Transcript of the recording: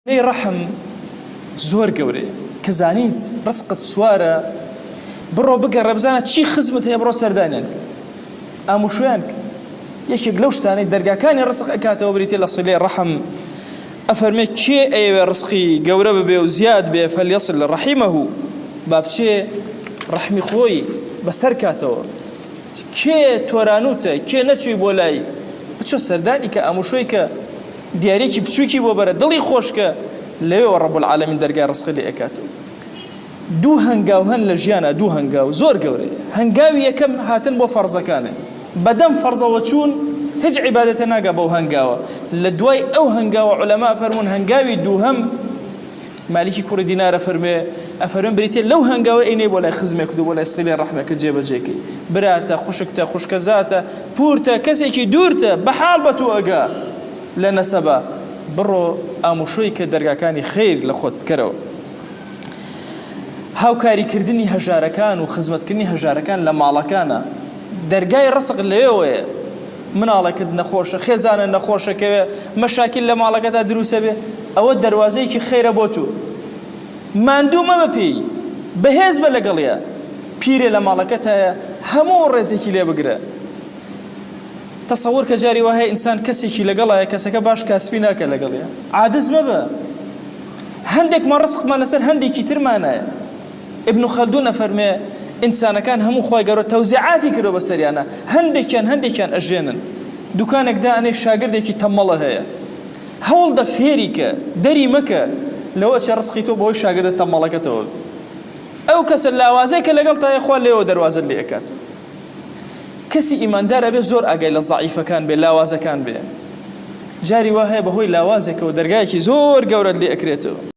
لێی ڕەحم زۆر گەورەیە کە زانیت ڕزقت سوارە بڕۆ بگەڕێ بزانە چی خزمت هەیە بڕۆ سەردانیان ئاموشۆیان کە یەکێک لەو شتانەی دەرگاکانی ڕزق ئەکاتەوە بریتیە لە صلەی ڕەحم ئەفەرمێ کێ ئەیەوێ ڕزقی گەورە ببێ و زیاد بێ فلیصل رحمه با بچێ ڕەحمی خۆی بەسەر کاتەوە کێ تۆرانوتە کێ نەچووی بۆ لای بچۆ سەردانی کە ئاموشۆی کە دیاریەکی بچوکی بۆ بەرە دڵی خۆشکە لەوێوە رب العالمین دەرگای ڕزقی لێ ئەکاتەوە دوو هەنگاو هەن لە ژیانا دوو هەنگاو زۆر گەورەیە هەنگاوی یەکەم هاتن بۆ فەرزەکانە بەدەم فەرزەوە چوون هیچ عیبادەتە ناگا بەو هەنگاوە لە دوای ئەو هەنگاوە عولەما فەرموون هەنگاوی دووهەم مالیکی کوڕی دینار ئەفەرموێ، ئەفەرموێ بریتیە لەو هەنگاوەی ئەینێی بۆ لای خزمێکت و بۆ لای سیلەی ڕەحمێکت جێبەجێکەی، براتە، خوشکتە، خوشکەزاتە، پوورتە، کەسێکی دوورتە، بەحاڵ بە تۆ ئەگا لە نەسەبا، بڕۆ ئاموشۆی کە دەرگاکانی خەیر لە خۆت بکەرەوە. هاوکاریکردنی هەژارەکان و خزمەتکردنی هەژارەکان لە ماڵەکانا، دەرگای ڕزق لەوێوەیە. مناڵەکت نەخۆشە خێزانە نەخۆشەکەوێ مەشاکیل لە ماڵەکەتا دروسەبێ ئەوە دەروازەیەکی خێرە بۆ تو ماندوو مەبە پێی بەهێز بە لەگەڵیا پیرێ لە ماڵەکەتایە هەموو ڕێزێکی لێ بگرە تەسەور کە جاری وا هەیە ئینسان کەسێکی لەگەڵایە کەسەکە باش کاسپی ناکە لەگەڵیا عادز مەبە هەندێکمان ڕسقمان لەسەر هەندێکی ترمانایە ابن خلدون ئەفەرموێ، ئینسانەکان هەموو خوای گەورە تەوزیعاتی کردوە بەسەریانا، هەندێکیان هەندێکیان ئەژێنن. دوکانێک دائەنێی شاگردێکی تەمەڵە هەیە. هەوڵدە فێری کە، دەری مەکە، لەوە ئەچێ ڕزقی تۆ بەهۆی شاگردە تەمەڵەکەتەوە بێ. ئەو کەسە لاوازەی کە لەگەڵتایە خوا لێوە دەروازەت لێ ئەکاتەوە. کەسی ئیماندار ئەبێ زۆر ئاگای لە زەعیفەکان بێ، لاوازەکان بێ. جاری وا هەیە بەهۆی لاوازێکەوە دەرگایەکی زۆر گەورەت لێ ئەکرێتەوە.